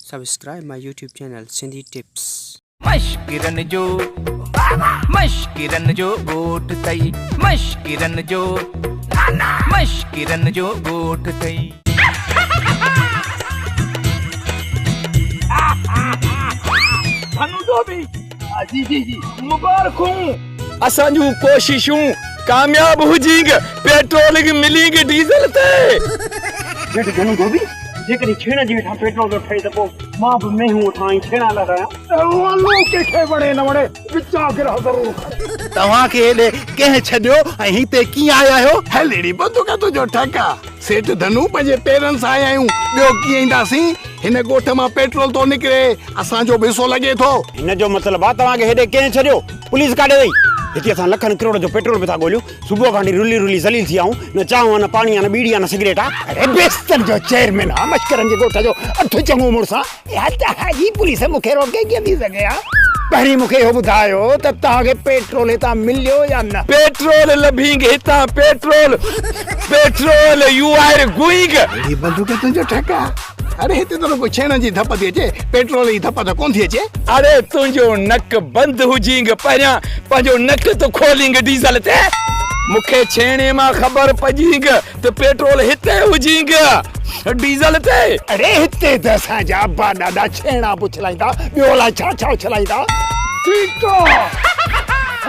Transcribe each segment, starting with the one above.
Subscribe my YouTube channel Sindhi Tips. مشڪرن جو مشڪرن جو ڳوٺ ٿئي مشڪرن جو مشڪرن جو ڳوٺ ٿئي. ڌنو ڌوٻي جي جي جي مبارڪون اسان جون ڪوششون ڪامياب هجينگ پيٽرولنگ ملينگ ڊيزل تي. جيٺ ڌنو ڌوٻي جيڪڏهن ڇيڻ جي هيٺان پيٽرول ٿو ٺهي ته پوء مان به مينهون وٺان ۽ ڇيڻا لهرايان. اهو ڪنهن کي وڻي نه وڻي وچان گرهه ضرور کڻي. توهان کي هيڏي ڪنهن ڇڏيو ۽ هتي ڪيئن آيا آهيو؟ هل اڙي بندوق تنهنجو ٺڪ آ. سيٺ ڌنو پنهنجي پيرن سان آيا آهيون، ٻيو ڪيئن اينداسين؟ هن ڳوٺ مان پيٽرول ٿو نڪري، اسان جو به حصو لڳي ٿو. هن جو مطلب آ توهان کي هيڏي ڪنهن ڇڏيو؟ پوليس ڪاڏي وئي؟ هتي اسان لکن ڪروڙ جو پيٽرول به ٿا ڳوليون. صبح کان وٺي رلي رلي ذليل ٿي آئون، نه چانهه آ نه پاڻي آ نه ٻيڙي آ نه سگريٽ آ. اڙي بيستن جو چيئرمين آ، مشڪرن جي ڳوٺ جو اڌ چڱو مڙس آ. اها توهان جي پوليس مون کي روڪي ڪيئن ٿي سگهي ها؟ پهرين مون کي اهو ٻڌايو ته توهان کي پيٽرول هتان مليو يا نه؟ پيٽرول لڀينگ هتان petrol petrol you are going. اڙي بندوق تنهنجو ٺڪ آ. اڙي هتي ته رڳو ڇيڻن جي ڌپ ٿي اچي، پيٽرول جي ڌپ ته ڪونه ٿي اچي. اڙي تنهنجو نڪ بند هجينگ پهريان پنهنجو نڪ ته کولينگ ڊيزل تي. مون کي ڇيڻي مان خبر پڄينگ ته پيٽرول هتي هجينگ ڊيزل تي. اڙي هتي ته اسان جا ابا ڏاڏا ڇيڻا به اڇلائيندا ٻيو الائي ڇا ڇا اڇلائيندا. ٺيڪ آ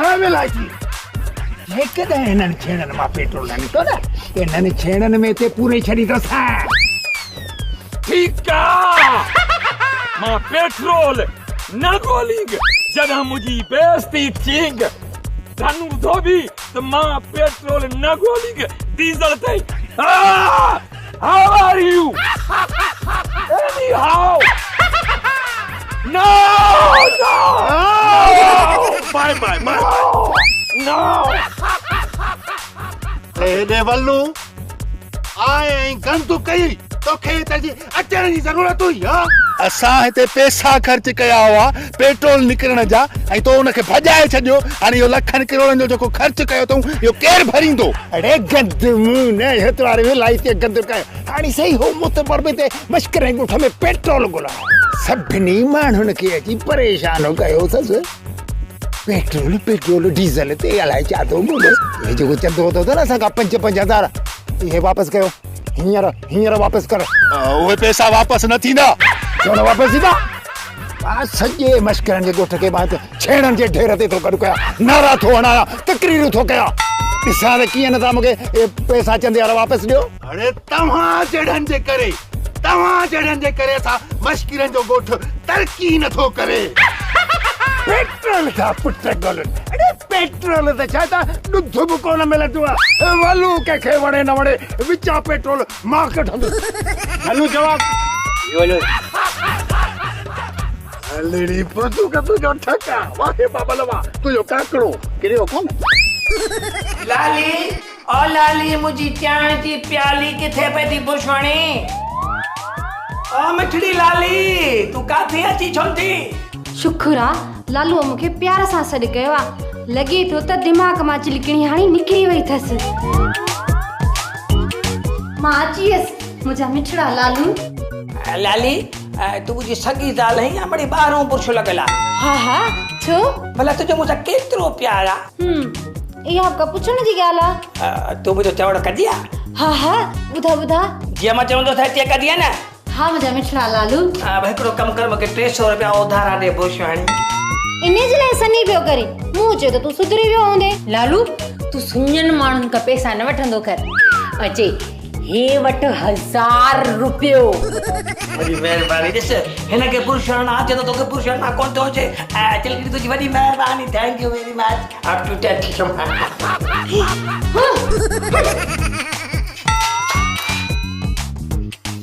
اي ولائتي جيڪڏهن هنن ڇيڻن مان پيٽرول نه نڪتو نه ته هنن ڇيڻن ۾ هتي پوري ڇڏيندوسانء. ٺيڪ آ مان پيٽرول نه ڳولينگ جڏهن منهنجي بيعزتي ٿينگ ڌنو ڌوٻي ته مان پيٽرول نه ڳولينگ ڊيزل تي How are you? Anyhow! No! No! Bye bye bye No! هيڏي ولو آء ۽ گند ڪئي توکي هتي جي اچڻ جي ضرورت هئي ها؟ اسان هتي پيسا خرچ ڪيا هئا پيٽرول نڪرڻ جا ۽ تو ان کي ڀڄائي ڇڏيو. هاڻي اهو لکن ڪروڙن جو جيڪو خرچ ڪيو اٿئون اهو ڪير ڀريندو؟ اڙي گند مون نه هت واري ولائتي گند ڪيو. هاڻي صحيح هو متبر به هتي مشڪري ڳوٺ ۾ پيٽرول ڳولڻ آيو. سڀني ماڻهن کي اچي پريشان ڪيو اٿس. پيٽرول پيٽرول ڊيزل تي الائي ڇا ٿو ٻولي. هي جيڪو چندو ورتو اٿو نه اسان کان پنج پنج هزار اهي واپس ڪيو. هينئر هينئر واپس ڪر. اهي پئسا واپس نه ٿيندا. ڇو نه واپس ٿيندا؟ مان سڄي مشڪرن جي ڳوٺ کي مان ڇيڻن جي ڍير تي ٿو گڏ ڪيان، نعرا ٿو هڻايان، تقريرون ٿو ڪيان. ڏسان ته ڪيئن نه ٿا مون کي اهي پئسا چندي وارا واپس ڏيو. اڙي توهان جهڙن جي ڪري، توهان جهڙن جي ڪري اسان مشڪرن جو ڳوٺ ترقي نه ٿو ڪري. پيٽرول ٿا پٽ ڳولن. اڙي پيٽرول ته ڇا هتان ڏڌ به ڪونه ملندو آهي. ولو ڪنهن کي وڻي نه وڻي وچان پيٽرول مان ڪڍندس. هلون جواب. هلڙي بندوق تنهنجو ٺڪ آ. واهي بابل واه تنهنجو ڪاڪڙو ڪريو ڪونه. لالي او لالي منهنجي چانهه جي پيالي ڪٿي پئي ٿي برش هڻي. او مٺڙي لالي تون ڪاٿي اچي ڇمٿي. شڪر آ لالوء مون کي پيار سان سڏ ڪيو آ. لڳي ٿو ته دماغ مان چلڪڻي هاڻي نڪري وئي اٿس. مان اچي ويس منهنجا مٺڙا لالو. لالي تون منهنجي سڳي زال آهين يا مڙئي ٻاهرئون برش لڳل آ. ها ها ڇو؟ ڀلا تنهنجو مون سان ڪيترو پيار آ. هم اها به ڪا پڇڻ جي ڳالهه آ. تون منهنجو چوڻ ڪندي آ؟ ها ها ٻڌاء ٻڌاء. جيئن مان چوندس تيئن ڪندي آ نه؟ ها منهنجا مٺڙا لالو. هڪڙو ڪم ڪر مون کي 300 رپيا اوڌارا ڏي بوشواڻي. انهي جي لاء سني پيو ڪرين. مون چيو ته تون سڌري ويو هوندين. لالو تون سڃن ماڻهن کان پئسا نه وٺندو ڪر. اچي هي وٺ 1000 رپيو. وڏي مهرباني ڏس هن کي برش هڻڻ اچي ٿو توکي برش هڻڻ ڪونه ٿو اچي. چلڪڙي تنهنجي وڏي مهرباني thank you very much. Up to touch.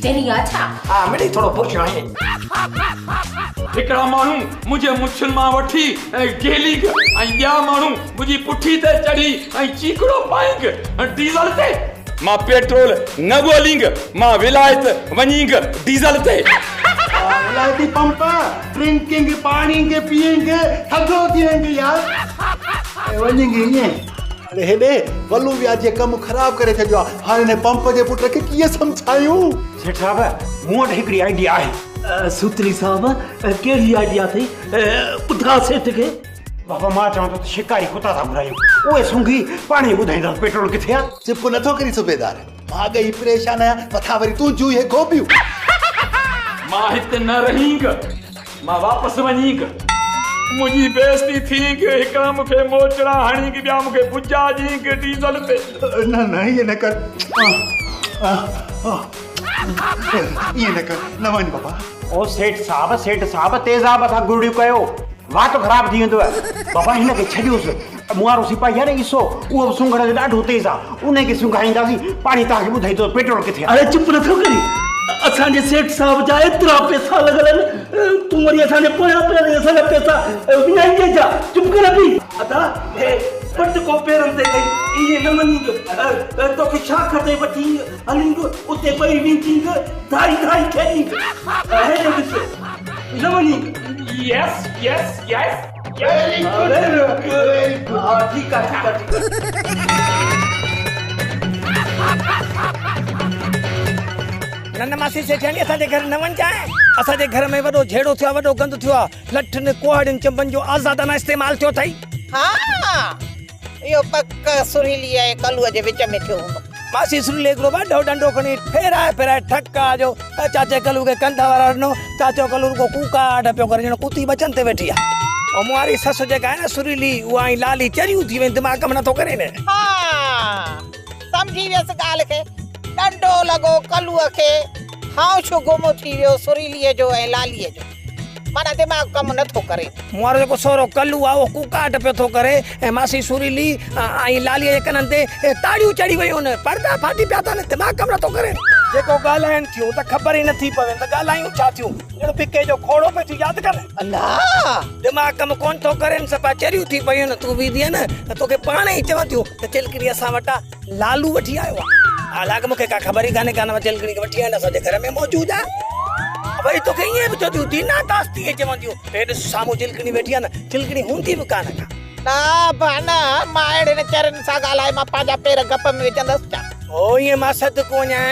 چري آ ڇا؟ ها مڙئي ٿورو برش هڻي. هڪڙا ماڻهو منهنجي مڇن مان وٺي ۽ گهلينگ ۽ ٻيا ماڻهو منهنجي پٺي تي چڙهي ۽ چيڪڙو پائينگ ڊيزل تي. مان پيٽرول نه ڳولينگ مان ولايت وڃينگ ڊيزل تي. ولائتي پمپ ڊرنڪنگ پاڻينگ پيئنگ ٿڌو ٿينگ يار وڃينگ ائين. اڙي هيڏي ولو وياجيء ڪم خراب ڪري ڇڏيو آ، هاڻي هن پمپ جي پٽ کي ڪيئن سمجهايون؟ سيٺ صاحب، مون وٽ هڪڙي آئيڊيا آهي. سوتري صاحب، ڪهڙي آئيڊيا اٿئي؟ ٻڌاء سيٺ کي. بابا مان چوان ٿو ته شڪاري ڪتا ٿا گهرايون، اهي سونگهي پاڻ ئي ٻڌائيندا ته پيٽرول ڪٿي آ. چپ نٿو ڪرين صوبيدار، مان اڳ ئي پريشان آهيان، مٿان وري تنهنجون اهي گوبيون. مان هت نه رهينگ، مان واپس وڃينگ. منهنجي بيعزتي ٿينگ، هڪڙا مون کي موچڙا هڻينگ، ٻيا مون کي بجا ڏينگ ڊيزل تي. نه نه ائين نه ڪر، ائين نه ڪر، نه وڃ بابا. او سيٺ صاحب، سيٺ صاحب، تيزاب سان گرڙيون ڪيو، وات خراب ٿي ويندو. بابا هن کي ڇڏيوس، مون وارو سپاهي آهي نه عيسو، اهو به سونگهڻ جو ڏاڍو تيز آهي، ان کي سونگهائينداسين، پاڻهي توهان کي ٻڌائيندو ته پيٽرول ڪٿي آهي. اڙي چپ نٿو ڪرين، اسان جي سيٺ صاحب جا ايترا پئسا لڳل آهن، تون وري اسان جي پويان پيل آهين، اسان جا پئسا وڃائيندين ڇا؟ چپ ڪر اڀي. ادا هي پٽڪو پيرن تي کئي ائين نه وڃينگ، توکي شاخ تي وٺي هلينگ، اتي ٻئي وينجينگ، ڌائي ڌائي کيڏينگ. هيڏي ڏس، نه وڃينگ. Yes yes yes. Very good very good. ها ٺيڪ آ ٺيڪ آ ٺيڪ آ. نه نه ماسي سيٺياڻي اسان جي گهر نه وڃجانء. اسان جي گهر ۾ وڏو جهيڙو ٿيو آ وڏو گند ٿيو آ. لٺين ڪهاڙين چنبن جو آزادانه استعمال ٿيو اٿئي. ها اهو پڪ سريلي ۽ ڪلوء جي وچ ۾ ٿيو هوندو. ماسي سريلي هڪڙو وڏو ڏنڊو کڻي ڦيرائي ڦيرائي ٺڪا جو چاچي ڪلو کي ڪنڌ وارا ڏنو. چاچو ڪلو رڳو ڪوڪاٽ پيو ڪري ڄڻ ڪتي ٻچن تي ويٺي آ. او مون واري سس جيڪا آهي نه سريلي اها ۽ لالي چريون ٿي ويون دماغ ڪم نٿو ڪري نه. ها سمجهي ويس ڳالهه کي. ڏنڊو لڳو ڪلوء کي هائوش گم ٿي ويو سريليء جو ۽ لاليء جو. معنيٰ دماغ ڪم نه ٿو ڪري. مون وارو جيڪو سهرو ڪلو آ اهو ڪوڪاٽ پيو ٿو ڪري ۽ ماسي سريلي ۽ لاليء جي ڪنن تي تاڙيون چڙهي ويون آهن، پردا ڦاٽي پيا اٿن، دماغ ڪم نه ٿو ڪري. جيڪو ڳالهائين ٿيون ته خبر ئي نه ٿي پوين ته ڳالهايون ڇا ٿيون، ڄڻ بڪي جو کوڙو پيون ٿيون ياد ڪن. الله! دماغ ڪم ڪونه ٿو ڪرين، صفا چريون ٿي پيون آهن. تون ويندينء نه ته توکي پاڻ ئي چونديون ته چلڪڻي اسان وٽ آ، لالو وٺي آيو آ. حالانڪ مون کي ڪا خبر ئي ڪانهي ڪا نه چلڪڻي کي وٺي آيا آهن اسان جي گهر ۾ موجود آ. وري توکي ائين به چونديون دينا داستي ائين چونديون ته هي ڏس سامهون چلڪڻي ويٺي آ نه چلڪڻي هوندي به ڪانه ڪا. نه ابا نه مان اهڙين چرين سان ڳالهائي مان پنهنجا پير گپ ۾ وجهندس ڇا. هو ائين مان صدقو وڃان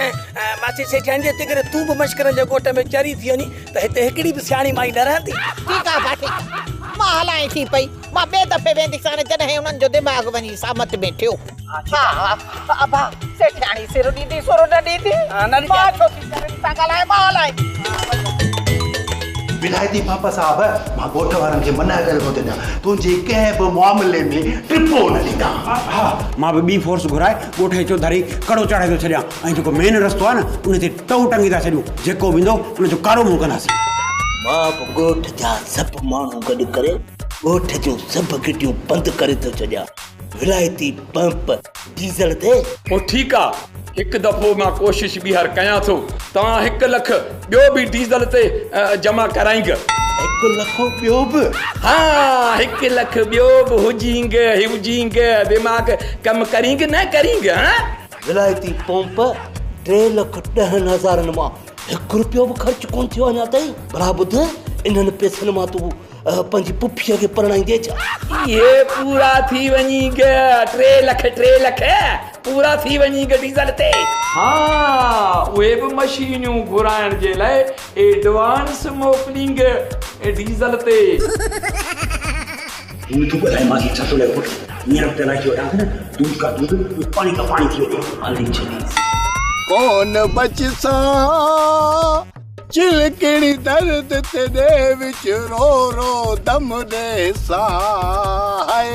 ماسي سيٺياڻي جي تنهنڪري تون به مشڪرن جي ڳوٺ ۾ چري ٿي وڃين ته هتي هڪڙي به سياڻي مائي نه رهندي. ٺيڪ آ ابا ٺيڪ آ مان هلائين ٿي پئي. مان ٻئي دفعي وينديسان جڏهن انهن جو دماغ وڃي سامت ۾ ٿيو. ها ابا سيٺياڻي سر ڏيندي سر نه ڏيندي. مان ڇو ٿي چرين سان ڳالهايان مان هلائين ٿي. ولايتي پاپا صاحب مان ڳوٺ وارن کي منع ڪري ٿو ڇڏيان تنهنجي ڪنهن به معاملي ۾ ٽپو نه ڏيندا. ها مان به ٻي فورس گهرائي ڳوٺ جي چوڌاري ڪڙو چاڙهي ٿو ڇڏيان ۽ جيڪو مين رستو آهي نه ان تي ٽئو ٽنگي ٿا ڇڏيون جيڪو به ايندو ان جو ڪارو منهن ڪنداسين. مان به ڳوٺ جا سڀ ماڻهو گڏ ڪري ڳوٺ جون سڀ گهٽيون بند ڪري ٿو ڇڏيان. ولايتي پمپ ڊيزل تي. پوء ٺيڪ آ، هڪ دفعو مان ڪوشش ٻيهر ڪيان ٿو. توهان هڪ لک ٻيو به ڊيزل تي جمع ڪرائينگ. هڪ لک ٻيو به؟ ها، هڪ لک ٻيو به هجينگ، هجينگ، دماغ ڪم ڪرينگ نه ڪرينگ، ها؟ ولايتي پمپ 3 لک 10 هزارن مان هڪ رپيو به خرچ ڪونه ٿيو اڃا تائين. ڀلا ٻڌ، انهن پئسن مان تون پنهنجي پڦيء کي پرڻائيندين ڇا؟ اهي پورا ٿي وڃي گيا 3 لک 3 لک پورا ٿي وڃي گيا ڊيزل تي. ها اهي به مشينيون گهرائڻ جي لاء ايڊوانس موڪلينگ ڊيزل تي. هو نٿو ڳالهائي ماسي ڇا ٿو لڳي پٽ هينئر به چالائي ٿي وٺانس نه دودھ کا دودھ پاڻي کا پاڻي ٿي وڃي هلي ڇڏيس. ڪون بچسان چلڪڻي درد تيڏي وچ رو رو دم ڏيسان هاء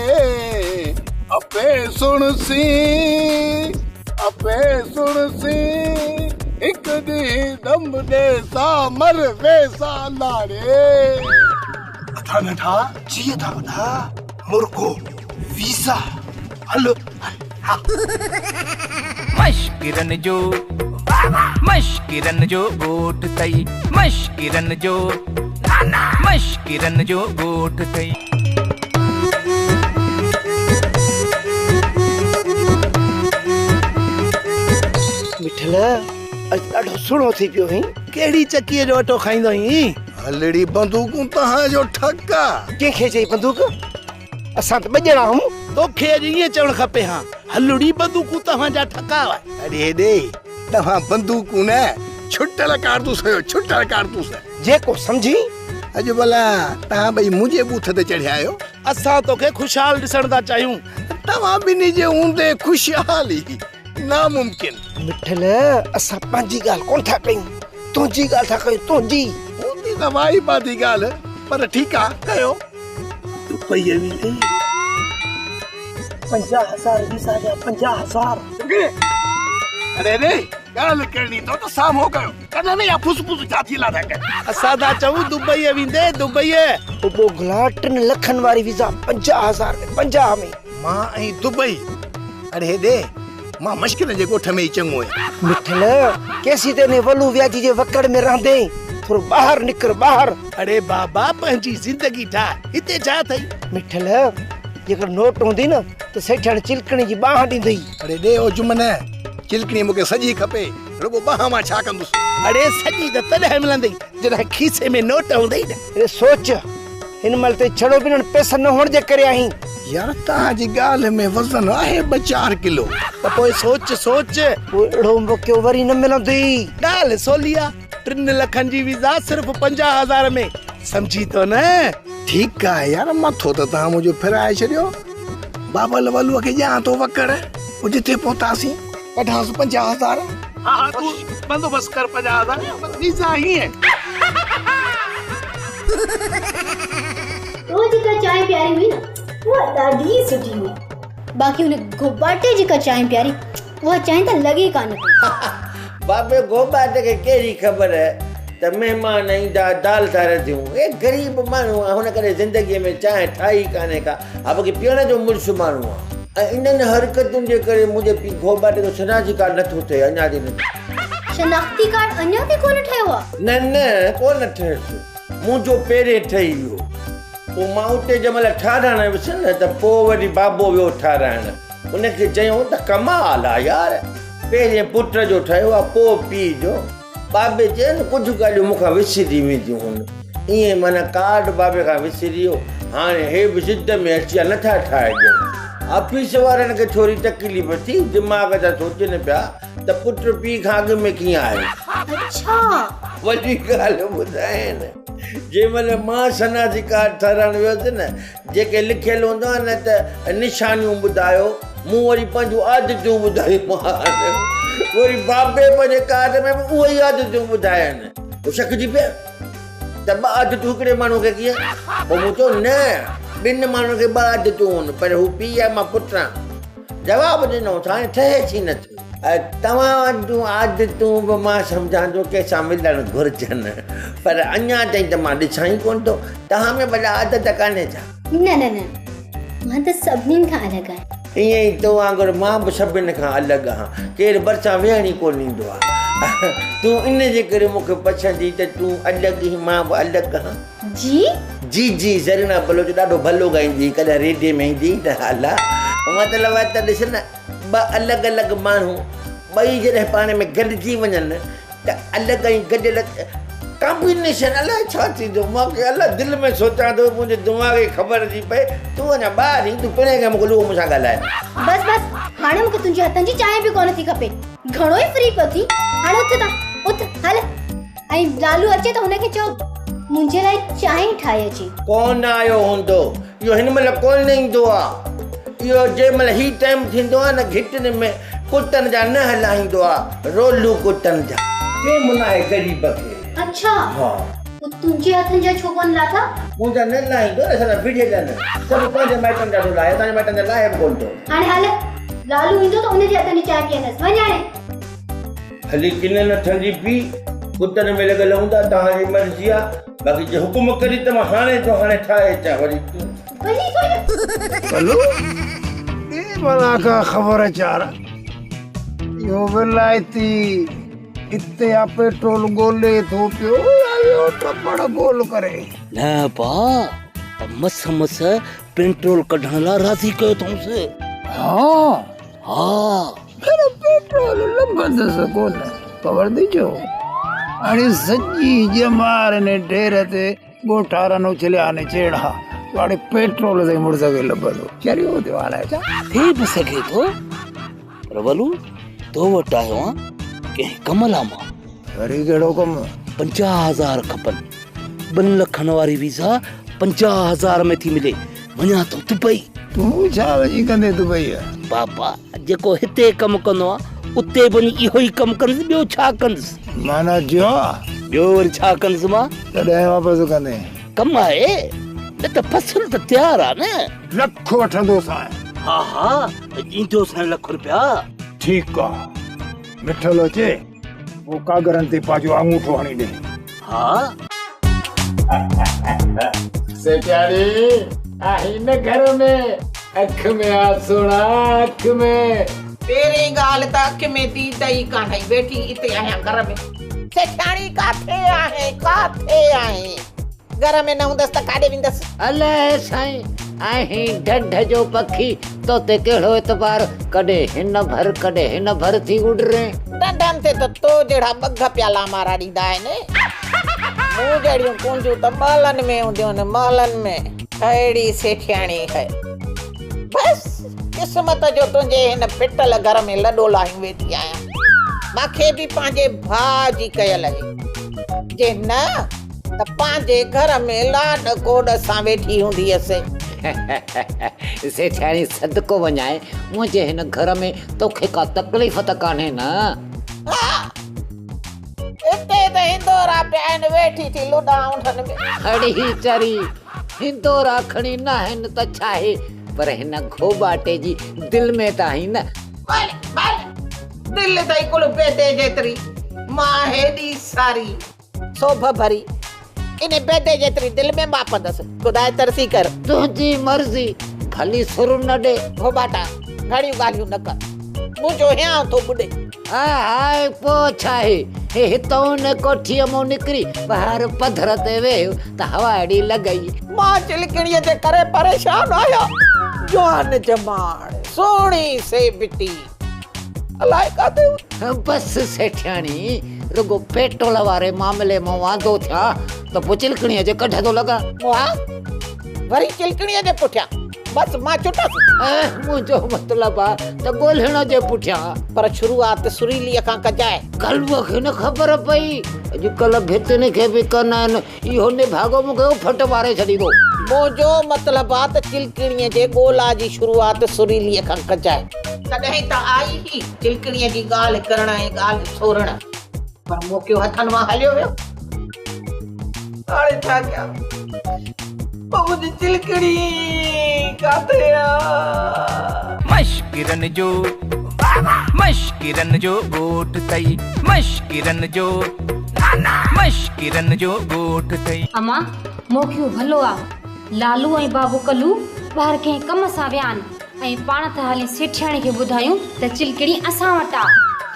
اپي سڻسين اپي سڻسين هڪ ڏينهن دم ڏيسان مر ويسان لاڙي. ادا ننڍا جي ادا وڏا مرغو ويزا هل هل ها. مشڪرن جو مشڪرن جو ڳوٺ ٿئي مشڪرن جو مشڪرن جو ڳوٺ ٿئي. مٺل اڄ ڏاڍو سهڻو ٿي پيو آهين. ڪهڙي چڪيء جو اٽو کائيندو آهين؟ هلڙي بندوقون توهان جو ٺڪ آ. ڪنهن کي چئي بندوق؟ اسان ته ٻه ڄڻا آهيون. توکي اڄ ائين چوڻ کپي ها، هلڙي بندوقون توهان جا ٺڪاء. اڙي هيڏي، توهان بندوقون نه، ڇٽل ڪارتوس هيو، ڇٽل ڪارتوس. جيڪو سمجهين. اڄ ڀلا توهان ٻئي منهنجي ٻوٿ تي چڙهيا آهيو. اسان توکي خوشحال ڏسڻ ٿا چاهيون. توهان ٻنهي جي هوندي خوشحالي ناممڪن. مٺل، اسان پنهنجي ڳالهه ڪونه ٿا ڪيون، تنهنجي ڳالهه ٿا ڪيون، تنهنجي. هوندي ته وائي پاتي ڳالهه، پر ٺيڪ آ، ڪيو. دبئيء ويندي 50,000 ويزا جا 50,000. اڙي ري، ڳالهه ڪرڻي اٿو ته سامهون ڪيو، ڪنن ۾ اها ڦس ڦس ڇا ٿي لاٿا ڪن. اسان ٿا چئون دبئيء ويندي، دبئيء. او ٻوگهلا، 3 لکن واري ويزا 50,000 ۾، 50 ۾. مان ۽ دبئي؟ اڙي هيڏي، مان مشڪرن جي ڳوٺ ۾ ئي چڱو آهيان. مٺل، ڪيسين تائين انهي ولو وياجي جي وڪڙ ۾ رهندين؟ ٿورو ٻاهر نڪر، ٻاهر. اڙي بابا، پنهنجي زندگي ٺاهه، هتي ڇا اٿئي؟ مٺل، جيڪر نوٽ هوندي نه ته سيٺياڻي چلڪڻي جي ٻانهن ڏيندئي. اڙي ڏي او جمن، چلڪڻي مون کي سڄي کپي، رڳو ٻانهن مان ڇا ڪندس؟ اڙي سڄي ته تڏهن ملندئي، جڏهن کيسي ۾ نوٽ هوندئي نه. اڙي سوچ، هن مهل تائين ڇڙو به انهن پئسن نه هئڻ جي ڪري آهين. يار توهان جي ڳالهه ۾ وزن آهي ٻه چار ڪلو. ته پوء سوچ سوچ. پوء اهڙو موقعو وري نه ملندئي. ڳالهه سولي آ، 3 لکن جي ويزا صرف 50,000 ۾، سمجهين ٿو نه؟ ٺيڪ آهي يار، مٿو ته توهان منهنجو ڦرائي ڇڏيو. بابل ولوء کي ڏيان ٿو وڪڙ، پوء جتي پهتاسين ڪڍانس 50,000. ها ها تون بندوبست ڪر 50,000 بس ويزا هيئن. تو جيڪا چانهه پياري هئي نه اها ڏاڍي سٺي هئي. باقي ان گهوٻاٽي جيڪا چانهه پياري اها چانهه ته لڳي ڪانه پئي. بابي گهوٻاٽي کي ڪهڙي خبر ته مهمان ايندا دال ٿا رڌيون. هي غريب ماڻهو آ هن ڪڏهن زندگيء ۾ چانهه ٺاهي ئي ڪانهي ڪا. ها باقي پيئڻ جو مڙس ماڻهو آ. ۽ انهن حرڪتن جي ڪري منهنجي پيء گهوٻاٽي جو شناختي ڪارڊ نٿو ٺهي اڃا تائين نٿو. شناختي ڪارڊ اڃا تائين ڪونه ٺهيو آ؟ نه نه ڪونه ٺهيس. منهنجو پهرين ٺهي ويو. پوء مان اتي جنهن مهل ٺاهرائڻ ويس نه ته پوء وري بابو ويو ٺاهرائڻ. ان کي چيائون ته ڪمال آ يار پهرين پٽ جو ٺهيو آ پوء پيء جو. بابي چيو نه ڪجهه ڳالهيون مون کان وسري وينديون هن. ائين معنيٰ ڪارڊ بابي کان وسري ويو. هاڻي هي به ضد ۾ اچي ويا نٿا ٺاهي ڏين. آفيس وارن کي ٿوري تڪليف ٿي دماغ جا سوچن پيا ته پٽ پيء کان اڳ ۾ ڪيئن آيو. اڇا. وڏي ڳالهه ٻڌايان جنهن مهل مان شناختي ڪارڊ ٺهرائڻ ويس نه جيڪي لکيل هوندو آهي نه ته نشانيون ٻڌايو، مون وري پنهنجون عادتون ٻڌايون. وري بابي پنهنجي ڪارڊ ۾ به اهي ئي عادتون ٻڌايون. هو شڪجي پيا ته ٻه عادتون هڪڙي ماڻهوء کي ڪيئن؟ پوء مون چيو نه ٻن ماڻهن کي ٻه عادتون هن پر هو پيء آهي مان پٽ آهيان. جواب ڏنو ته هاڻي ٺهي ٿي نه ٿي. توهان جون عادتون به مان سمجهان ٿو ڪنهن سان ملڻ گهرجن پر اڃا تائين ته مان ڏسان ئي ڪونه ٿو. توهان ۾ ڀلا عادت ڪانهي ڇا؟ نه نه نه مان ته سڀنين کان الڳ آهيان. ائين ئي تو وانگر مان به سڀن کان الڳ آهيان. ڪير ڀرسان ويهڻ ئي ڪونه ايندو آهي. تون ان جي ڪري مون کي پڇندي ته تون الڳ آهين مان به الڳ آهيان. جي؟ جي جي زرينا بلوچ ڏاڍو ڀلو ڳائيندي هئي ڪڏهن ريڊيي ۾ ايندي هئي ته الا مطلب آهي ته ڏس نه ٻه الڳ الڳ ماڻهو ٻئي جڏهن پاڻ ۾ گڏجي وڃن ته الڳ ۽ گڏيل ڪامبينيشن الائي ڇا ٿيندو مان کي الاء دل ۾ سوچان ٿو منهنجي دماغ کي خبر ٿي پئي تون اڃا ٻار آهين تون پهرين کان مون کي لوهه مون سان ڳالهائي. بس بس هاڻي مون کي تنهنجي هٿن جي چانهه به ڪونه ٿي کپي گهڻو ئي فري پيو ٿين هاڻي اٿ تان اٿ هل ۽ لالو اچي ته هن کي چئو منهنجي لاء چانهه ٺاهي اچي. ڪونه آيو هوندو. اهو هن مهل ڪونه ايندو آ. اهو جنهن مهل هي ٽائيم ٿيندو آ نه گهٽين ۾ ڪتن جا ننهن لاهيندو آ، رولو ڪتن جا. ٽيم ناهي غريب کي. اڇا. ها. پوء تنهنجي هٿن جا ڇو ڪونه لاٿا؟ منهنجا نه لاهيندو نه سدا وڙهيل آهن. سڀ پنهنجي مائٽن جا ٿو لاهي، اسان جي مائٽن جا لاهي به ڪونه ٿو. هاڻي هل، لالو ايندو ته ان جي هٿن جي چانهه پيئندس. وڃ هاڻي. هلي ڪنن هٿن جي پي، ڪتن ۾ لڳل هوندا، توهان جي مرضي آ، باقي جي حڪم ڪرين ته مان هاڻي جو هاڻي ٺاهي اچان، وري تون. ڀلي ٿو نه. ڀلو، ڏي ڀلا ڪا خبر چار. اهو ولائتي اتي آ پيٽرول ڳولي ٿو پيو يا ويو ٽپڙ گول ڪري. نه ابا، مس مس پيٽرول ڪڍڻ لاء راضي ڪيو اٿئونس. ها. ها. پر پيٽرول لڀندس ڪونه. خبر اٿئي ڇو؟ هاڻي سڄي ڄمار هن ڍير تي ڳوٺارن اڇليا آهن چيڙا. هاڻي پيٽرول تائين مڙس کي لڀندو. چريو ٿيو آهي الائي ڇا؟ ٿي به سگهي ٿو. پر ولو تو وٽ آيو آهيان ڪنهن ڪم لاء مان. وري ڪهڙو ڪم؟ 50,000 کپن. 2 لکن واري ويزا 50,000 ۾ ٿي ملي. وڃان ٿو دبئي. تون ڇا وڃي ڪندين دبئيء؟ بابا جيڪو هتي ڪم ڪندو آ اتي به وڃي اهو ئي ڪم ڪندس ٻيو ڇا ڪندس؟ معنيٰ جوا؟ ٻيو وري ڇا ڪندس مان؟ ڪڏهن واپس ڪندين؟ ڪم آهي نه ته فصل ته تيار آ نه. لک وٺندوسانء. ها ها ڏيندوسانء لک رپيا. ٺيڪ آ مٺل اچي پوء ڪاڳرن تي پنهنجو آڱوٺو هڻي ڏي. ها. سيٺياڻي آهين نه گهر ۾، اک ۾ آ سهڻا اک ۾. پهرين ڳالهه ته اک ۾ ديد ئي ڪانهئي، ويٺي اتي آهيان گهر ۾. سيٺياڻي ڪاٿي آهين، ڪاٿي آهين؟ گهر ۾ نه هوندس ته ڪاڏي ويندس؟ الائي سائين، آهين ڍنڍ جو پکي، تو تي ڪهڙو اعتبار، ڪڏهن هن ڀر ڪڏهن هن ڀر ٿي اڏرين. ڍنڍن تي ته تو جهڙا ٻگهه پيا لامارا ڏيندا آهن. مون جهڙيون ڪونجون ته محلن ۾ هونديون آهن، محلن ۾. اهڙي سيٺياڻي هئي. بس قسمت جو تنهنجي هن ڦٽل گهر ۾ لڏو لاهيون ويٺي آهيان. مان کي به پنهنجي ڀاء جي ڪيل هئي. جي نه ته پنهنجي گهر ۾ لاڏ ڪوڏ سان ويٺي هوندي هيس. سيٺياڻي صدقو وڃانء، منهنجي هن گهر ۾ توکي ڪا تڪليف ته ڪانهي نه؟ ها، اتي ته هندورا پيا آهن، ويٺي ٿي لڏان انهن ۾. اڙي چري، هندورا کڻي ناهن ته ڇاهي، پر هن گهوٻاٽي جي دل ۾ ته آهين نه. ڀلي، ڀلي، دل اٿئي ڪل بيدي جيتري، مان هيڏي ساري. سوڀ ڀري ان بيدي جيتري دل ۾ ماپندس. خدا ترسي ڪر. تنهنجي مرضي، ڀلي سر نه ڏي. گهوٻاٽا، گهڻيون ڳالهيون نه ڪر. منهنجو هيانء ٿو ٻڏي. هاء هاء، پوء ڇاهي؟ هي هتئون ان ڪوٺيء مون نڪري ٻاهر پڌر تي ويهه ته هوا اهڙي لڳئي. مان چلڪڻيء جي ڪري پريشان آهيان. جوان جماڻ، سهڻي سيبتي. الائي ڪاٿي هوندي. بس سيٺياڻي، رڳو پيٽرول واري معاملي مان واندو ٿيان ته پوء چلڪڻيء جي ڪڍ ٿو لڳان. مئا، وري چلڪڻيء جي پٺيان. بس مان چٽس. منهنجو مطلب آ ته ڳولڻ جي پٺيان. پر شروعات سريليء کان ڪجانء. ڪلوء کي نه خبر پئي. اڄڪلهه ڀتين کي به ڪن آهن. اهو نڀاڳو مون کي اڦٽ ماري ڇڏيندو. منهنجو مطلب آ ته چلڪڻيء جي ڳولا جي شروعات سريليء کان ڪجانء. تڏهن ته آئي هئي چلڪڻيء جي ڳالهه ڪرڻ ۽ ڳالهه سورڻ، پر موقعو هٿن مان هليو ويو. هاڻي ڇا ڪيان؟ پوء منهنجي چلڪڻي ڪاٿي آ؟ مشڪرن جو مشڪرن جو ڳوٺ ٿئي مشڪرن جو مشڪرن جو ڳوٺ ٿئي. امان، موقعو ڀلو آ. لالو ۽ بابو ڪلو ٻاهر ڪنهن ڪم سان ويا آهن ۽ پاڻ ٿا هلي سيٺياڻي کي ٻڌايون ته چلڪڻي اسان وٽ آ.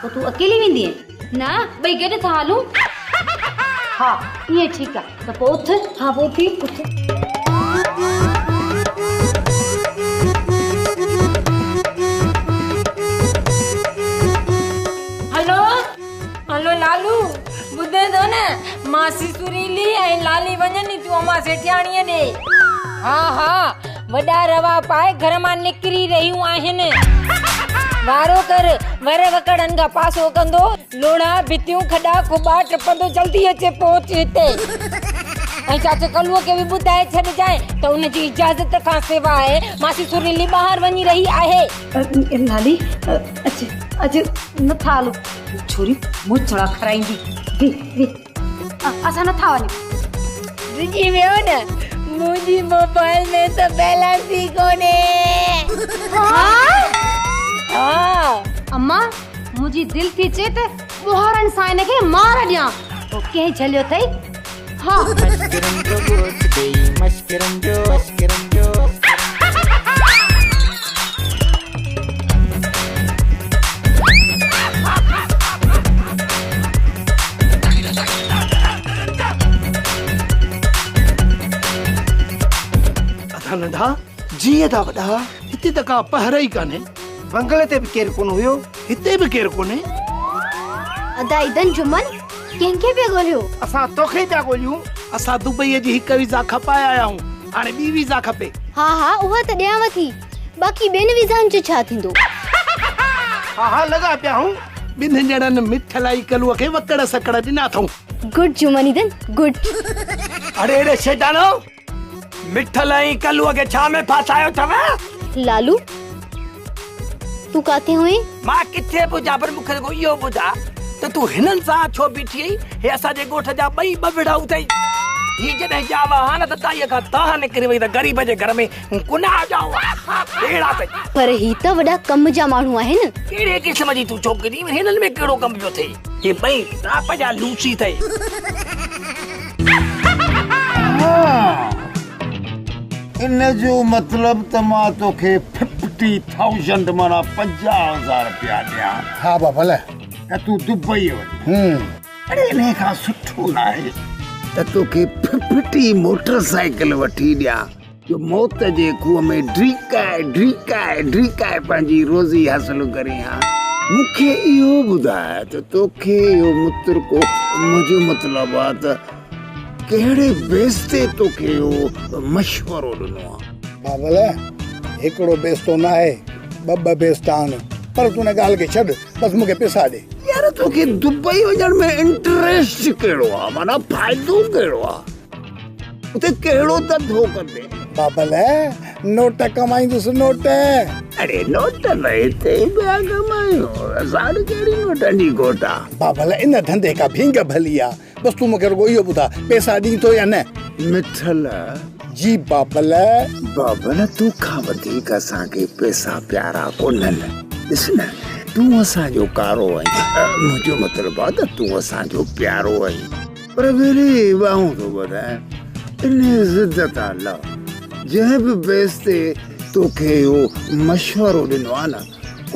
پوء تون اڪيلي ويندينء؟ نه، ٻئي گڏ ٿا هلون. ها، ائين ٺيڪ آ. ته پوء اٿ. ها، پوء اٿي، اٿ. هلو، هلو لالو، ٻڌين ٿو نه، ماسي سريلي ۽ لالي وڃن ٿيون امان سيٺياڻيء ڏي. ها ها، وڏا روا پائي گهر مان نڪري رهيون آهن. وارو ڪر، ور وڪڙن کان پاسو ڪندو، لوڙها، ڀتيون، کڏا کوٻا ٽپندو جلدي اچي پهچ هتي. ۽ چاچي ڪلوء کي به ٻڌائي ڇڏجانء ته ان جي اجازت کان سواء ماسي سريلي ٻاهر وڃي رهي آهي. لالي، اچ اچ نه ٿا هلون. ڇوري موچڙا کارائيندي. ويهه ويهه اسان نه ٿا وڃون. ڊڄي ويو نه منهنجي موبائل ۾ ته بيلنس ئي ڪونهي. ها ها اما منهنجي دل ٿي چئي ته ٻوهارن سان هن کي مار ڏيان. پوء ڪنهن جهليو اٿئي؟ ها. مشڪرن جو ڳوٺ ٿئي مشڪرن جو مشڪرن جو. ادا ننڍا جيئن ٿا وڏا. هتي ته ڪا پهر ئي ڪانهي. بنگلي تي به ڪير ڪونه هيو. هتي به ڪير ڪونهي. ادا عيدن جمن ڪنهن کي پيا ڳولهيو؟ اسان توکي پيا ڳولهيون. اسان دبئيء جي هڪ ويزا کپائي آيا آهيون. هاڻي ٻي ويزا کپي. ها ها اها ته ڏيانو ٿي. باقي ٻين ويزائن جو ڇا ٿيندو؟ ها ها لڳا پيا آهيون. ॿिन्हि ॼणनि मिठल ऐं कलूअ खे वकड़ सकड़ ॾिना अथऊं। गुड जुमनीदन गुड। अरे अरे शैतानो, मिठल ऐं कलूअ खे छा में फासायो अथव? लालू तूं काथे हुई? मां किथे पुॼां, पर मूंखे रुगो इहो ॿुधा त तूं हिननि सां छो बीठी आई? हे असांजे ॻोठ जा ॿई ॿ अथई। ही जॾहिं ॼावा हा न त ताईअ खां ताह निकिरी वई त ग़रीब जे घर में कुना ॼाओ अहिड़ा अथई। पर ही त वॾा कम जा माण्हू आहिनि। कहिड़े क़िस्म जी तूं छोकिरी, हिननि में कहिड़ो कमु पियो थिए? हे ॿई टाप जा लूसी अथई। इन जो मतिलबु त मां तोखे 50,000 माना 50,000 रुपया ॾियां। हा बाबा, त तूं दुबई वञ। अरे इन खां सुठो न आहे त तोखे 50 मोटरसाइकिल वठी ॾियां जो मौत जे खूह में ढीकाए ढीकाए ढीकाए पंहिंजी रोज़ी हासिल करे हा। मूंखे इहो ॿुधाए त तोखे इहो मुतरको, मुंहिंजो मतिलबु आहे त कहिड़े बेस ते तोखे इहो मशवरो ॾिनो आहे? बाबल, हिकिड़ो बेस्तो न आहे, ॿ ॿ बेस्ता आहिनि, पर तूं हिन ॻाल्हि खे छॾ, बसि मूंखे पैसा ॾे। यार तोखे दुबई वञण में इंटरेस्ट कहिड़ो आहे, माना फ़ाइदो कहिड़ो आहे, उते कहिड़ो धंधो कंदे? बाबल, नोट कमाईंदुसि, नोट। अरे नोट त हिते ई पिया कमायूं, असां वटि कहिड़ी नोटनि जी खोट आहे? बाबल, इन धंधे खां भींग भली आहे, बसि तूं मूंखे रुगो इहो ॿुधाए पैसा ॾीं थो या न? मिठल जी। बाबल, बाबल तोखां वधीक असांखे पैसा प्यारा कोन्हनि। ॾिस न, तूं असांजो कारो आहीं, मुंहिंजो मतिलबु आहे त तूं असांजो प्यारो आहीं, पर वेरी वाहूं थो ॿुधायां, इन ज़िद तां लह, जंहिं बि बेस ते तोखे इहो मशवरो ॾिनो आहे न,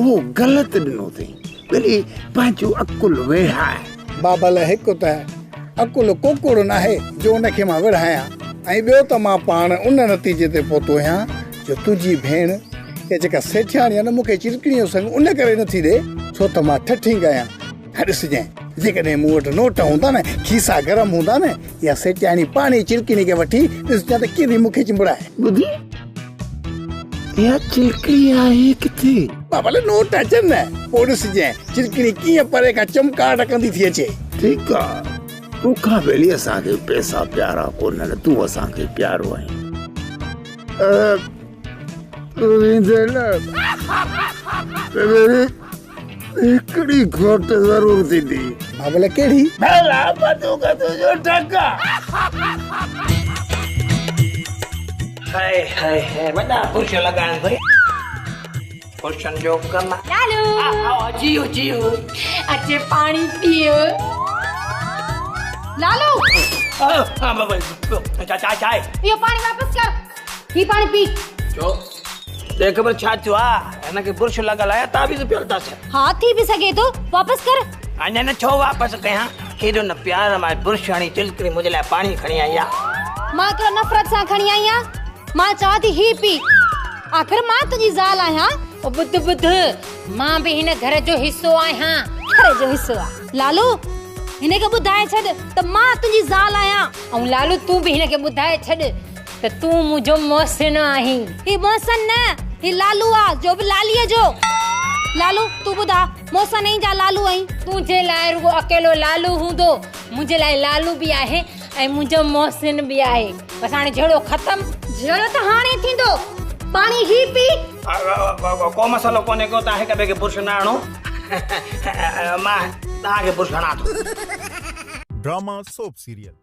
उहो ग़लति ॾिनो अथई। ॿिली पंहिंजो अकुल विढ़ाए। बाबल, हिकु त अकुल कोकुड़ न आहे जो उनखे मां विढ़ायां, ऐं ॿियो त मां पाण उन नतीजे ते पहुतो आहियां जो तुंहिंजी भेण हे जेका सेठियाणी आहे न, मूंखे चिरकणीअ जो संग उन करे नथी ॾे छो त मां ठठींग आहियां। ॾिसजांइ, जेकॾहिं मूं वटि नोट हूंदा न, खीसा गरम हूंदा न, इहा सेठियाणी पाण ई चिरकणी खे वठी ॾिसजांइ त कीअं थी मूंखे चिंबड़ाए। ॿुधी, इहा चिलकड़ी आहे किथे? बाबा, नोट अचनि न, पोइ ॾिसजांइ चिरकणी कीअं परे खां चमकाट कंदी थी अचे। ठीकु आहे, तोखां भली असांखे पैसा प्यारा कोन्हनि, तूं असांखे प्यारो आहीं। वेंदे न हिकिड़ी खोट ज़रूरु थींदी। बाबल, कहिड़ी? भला बंदूक तुंहिंजो ठक। हाय हाय हाय, वॾा बुरश लॻा आहिनि भई, बुरशनि जो कमु। लालू जियो जियो, अचे पाणी पीओ। लालू हा बाबा, चा चाय इहो पाणी वापसि कर, ही पाणी पी। छो ते ख़बर छा थियो आहे, हिनखे बुरश लॻल आहे, तावीज़ पियल अथसि। हा थी बि सघे थो, वापसि कर। अञा न छो वापसि कयां, केॾो न प्यार मां बुरश हणी चिलकड़ी मुंहिंजे लाइ पाणी खणी आई आहे। मां केॾो नफ़रत सां खणी आई आहियां, मां चवां थी ही पी, आख़िर मां तुंहिंजी ज़ाल आहियां। ओ ॿुध ॿुध, मां बि हिन घर जो हिसो आहियां। घर जो हिसो आहे? लालू हिनखे ॿुधाए छॾ त मां तुंहिंजी ज़ाल आहियां। ऐं लालू तूं बि हिनखे ॿुधाए छॾ त तूं मुंहिंजो मोहसिन आहीं। ही मोहसिन न, ही लालू आहे, जो बि लालीअ जो। लालू तूं ॿुधा, मोहसिन आहीं जा लालू आहीं? तुंहिंजे लाइ रुगो अकेलो लालू हूंदो, मुंहिंजे लाइ लालू बि आहे ऐं मुंहिंजो मोहसिन बि आहे। बसि हाणे झेड़ो ख़तमु। झेड़ो त हाणे थींदो, पाणी ही पी। को मसइलो कोन्हे को, तव्हां हिक ॿिए खे बुरश न हणो, मां तव्हांखे बुरश हणां थो। Drama soap serial.